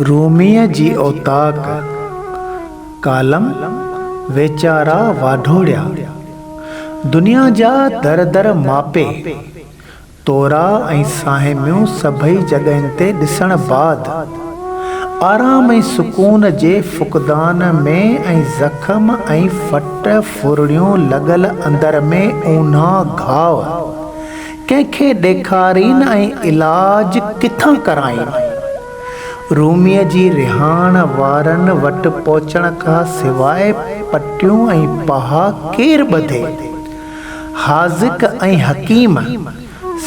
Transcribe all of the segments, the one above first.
روميء جي اوطاق، ڪالم، ويچارا واڍوڙيا. دنيا جا در در ماپي، تورا ۽ ساهميون سڀئي جڳهين تي ڏسڻ بعد، آرام ۽ سڪون جي فقدان ۾ ۽ زخم ۽ ڦٽ ڦرڙيون لڳل اندر ۾ اونها گهاء ڪنهن کي ڏيکارين ۽ علاج ڪٿان ڪرائين؟ روميء جي رهاڻ وارن وٽ پهچڻ کان سواء پٽيون ۽ پها ڪير ٻڌي؟ حاذق ۽ حڪيم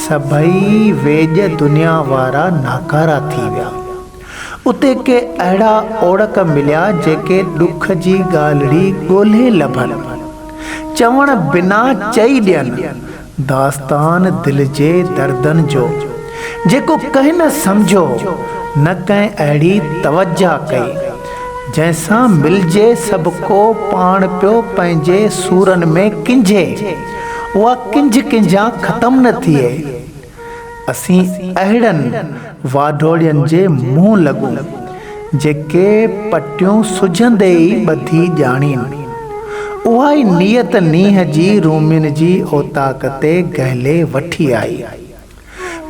سڀئي ويڄ دنيا وارا ناڪارا ٿي ويا. اتي ڪي اهڙا اوڙڪ مليا جيڪي ڏک جي ڳالهڙي ڳولهي لڀن. چوڻ بنا چئي ڏين. داستان دل جي دردن جو، جيڪو ڪنهن نه سمجهيو، نه ڪنهن اهڙي توجه ڪئي، جنهن سان ملجي سڀ ڪو پاڻ پيو پنهنجي سورن ۾ ڪنجهي، اها ڪنجهه ڪنجهان ختم نه ٿئي. اسين اهڙن واڍوڙين جي منهن لڳون، جيڪي پٽيون سجهندي ئي ٻڌي ڄاڻين. اها ئي نيت نينهن جي رومين جي اوطاق تي گهلي وٺي آئي.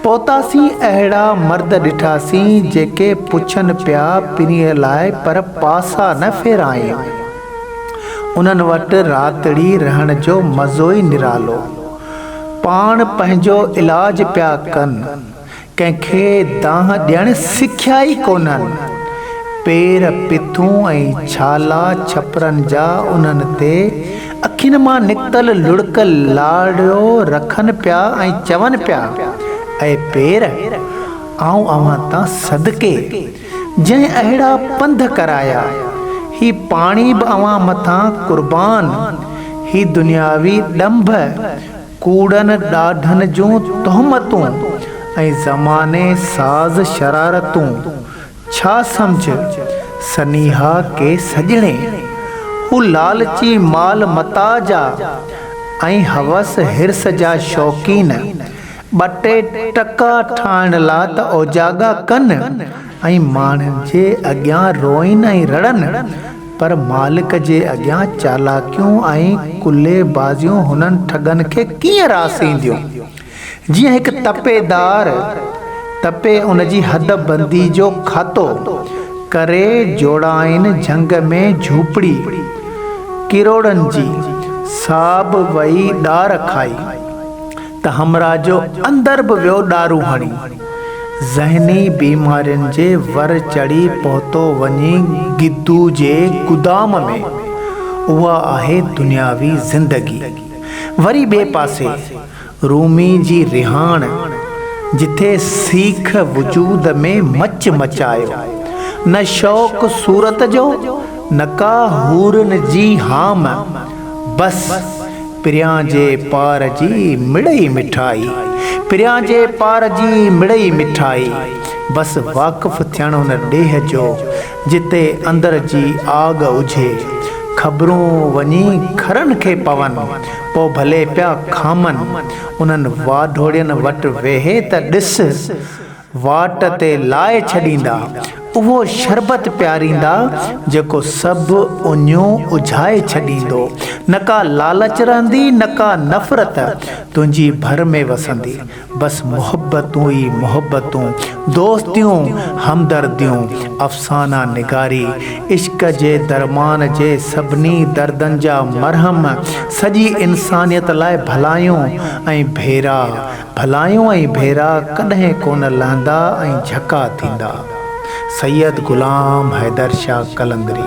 پهتاسين اهڙا مرد ڏٺاسين، جيڪي پڇن پيا پرينء لاء پر پاسا نه ڦيرائين. انهن وٽ راتڙي رهڻ جو مزو ئي نرالو. پاڻ پنهنجو علاج پيا ڪن، ڪنهن کي دانهن ڏيڻ سکيا ئي ڪونهن. پير پٿون ۽ ڇالا ڇپرن جا انهن تي اکين مان نڪتل لڙڪ لاڙيو رکن پيا ۽ چون پيا، اي پير! آئون اوهان تان صدقي، جنهن اهڙا پنڌ ڪرايا، هي پاڻي به اوهان مٿان قربان، هي دنياوي ڏنڀ، ڪوڙن ڏاڍن جون تهمتون ۽ زماني ساز شرارتون، ڇا سمجهه سنيها ڪي سڄڻي، هو لالچي مال متاع جا ۽ هوس حرص جا شوقين، ٻه ٽي ٽڪا ٺاهڻ لا ته اوجاڳا ڪن ۽ ماڻهن جي اڳيان روئين ۽ رڙن، پر مالڪ جي اڳيان چالاڪيون ۽ قلعي بازيون هنن ٺڳن کي ڪيئن راس اينديون؟ جيئن هڪ تپيدار تپي ان جي حد بندي جو کاتو ڪري جوڙائين جهنگ ۾ جهوپڙي ڪروڙن جي، سا به وئي ڏار کائي. ته همراهه جو اندر به ويو ڏارون هڻي. ذهني بيمارين جي ور چڙهي پهتو وڃي گدو جي گدام ۾. اها آهي دنياوي زندگي. وري ٻئي پاسي رومي جي رهاڻ جٿي سيخ وجود ۾ مچ مچايو. نه شوق صورت جو نه ڪا حورن جي هام. بس! پريان جي پار جي مڙئي مٺائي. پريان جي پار جي مڙئي مٺائي. بس واقف ٿيڻ ان ڏيهه جو، جتي اندر جي آڳ اجهي. خبرون وڃي کرن کي پون، پوء ڀلي پيا کامن. انهن واڍوڙين وٽ ويهي ته ڏس. واٽ تي لائي ڇڏيندا، اهو شربت پياريندا جيڪو سڀ اڃون اجهائي ڇڏيندو. نه ڪا لالچ رهندي نه ڪا نفرت تنهنجي ڀر ۾ وسندي. بس محبتون ئي محبتون، دوستيون، همدرديون، افسانا نگاري، عشق جي درمان جي سڀني دردن جا مرهم، سڄي انسانيت لاء ڀلايون ۽ ڀيرا. ڀلايون ۽ ڀيرا ڪڏهن ڪونه لهندا ۽ جهڪا ٿيندا. سيد غلام حيدر شاهه قلندري.